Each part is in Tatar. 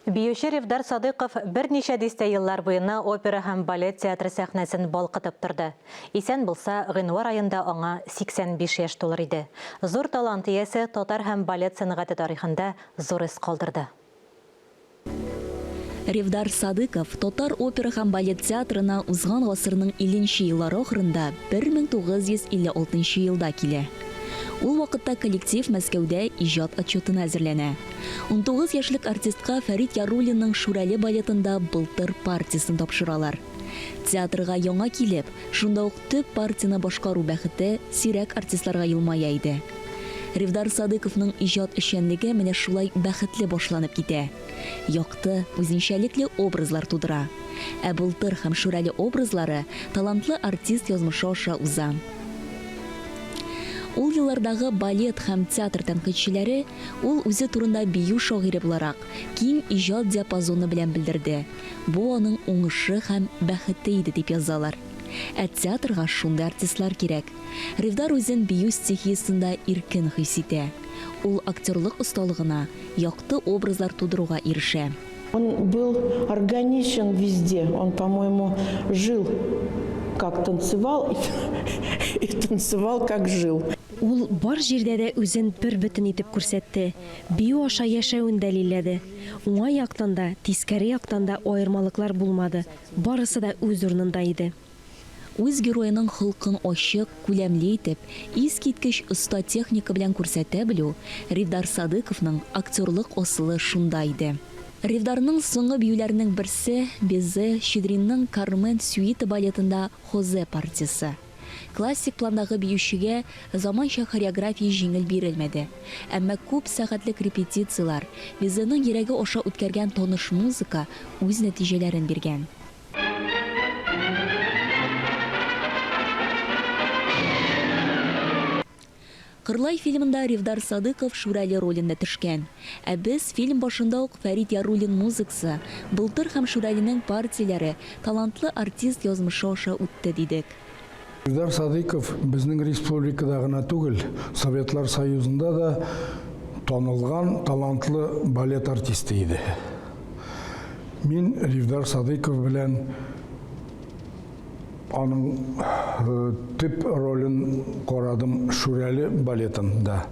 Биюче Ревдар Садыйков берничә дистә еллар буена опера һәм балет театры сәхнәсен балкытып торды. Исән булса, гыйнвар аенда аңа 85 яшь тулыр иде. Зур талант иясе татар һәм балет сәнгате тарихында зур эз калдырды. Ревдар Садыков Татар опера һәм балет театрына узган гасырның 50 нче еллары ахырында, 1956 нчы елда килә. Ул вакытта коллектив Мәскәүдә иҗат отчетына әзерләнә. 19 яшьлек артистка Фәрит Яруллинның Шүрәле балетында Былтыр партиясен тапшыралар. Театрга яңа килеп, шунда ук төп партияне башкару бәхете сирәк артистларга елмая иде. Ревдар Садыйковның иҗат эшчәнлеге менә шулай бәхетле башланып китә. Якты, үзенчәлекле образлар тудыра. Ә Былтыр һәм Шүрәле образлары талантлы артист язмышы аша уза. Ул еллардагы балет һәм театр тәнкыйтьчеләре ул үзе турында бию шагыйре буларак, киң иҗат диапазоны белән белдерде, бу аның уңышы һәм бәхете иде дип язалар. Ә театрга шундый артистлар кирәк. Ревдар үзен бию стихиясендә иркен хис итә. Ул актерлык осталыгына, якты образлар тудыруга ирешә. Он был органичен везде. Он, по-моему, жил, как танцевал, и танцевал, как жил. Ул бар җирдә дә үзен бербөтен итеп күрсәтте, бию аша яшәвен дәлилләде. Уңай яктан да, тискәре яктан да аермалыклар булмады, барысы да үз урынында иде. Үз героеның холкын ачык, күләмле итеп, искиткеч оста техника белән күрсәтә белү, Ревдар Садыковның актерлык асылы шунда иде. Ревдарның соңгы биюләренең берсе, Безе, Щедринның Кармен сюита балетында Хозе партиясе. Классик пландагы биючегә заманча хореография җиңел бирелмәде. Әмма күп сәгатьлек репетицияләр, Безеның йөрәге аша үткәргән таныш музыка үз нәтиҗәләрен биргән. Кырлай фильмында Ревдар Садыков Шүрәле ролендә төшкән. Ә без фильм башында ук Фәрит Яруллин музыкасы, Былтыр һәм Шүрәленең партияләре талантлы артист язмышы аша үтте, дидек. Ревдар Садыйков безнең республикада гына түгел, Советлар Союзында да танылган талантлы балет артисты иде. Мин Ревдар Садыйков белән аның төп ролен карадым Шүрәле балетында.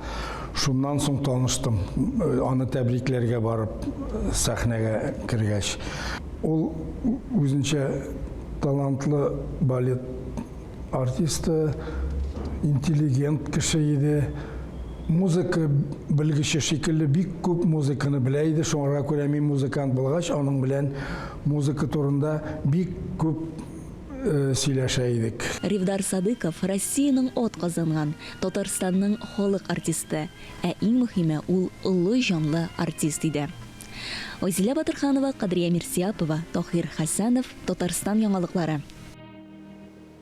Шуннан соң таныштым, аны тәбрикләргә барып сәхнәгә кергәч. Ул үзенчә талантлы балет Артисты, интеллигент кеше иде. Музыка белгече шикелле бик күп музыканы белә иде. Шуңарга күрә мин музыкант булгач, аның белән музыка турында бик күп сөйләшә идек. Ревдар Садыков, Россиянең атказанган, Татарстанның халык артисты, ә иң мөһиме, ул олы җанлы артист иде. Айзилә Батырханова, Кадрия Мирсиапова, Таһир Хәсәнов, Татарстан яңалыклары.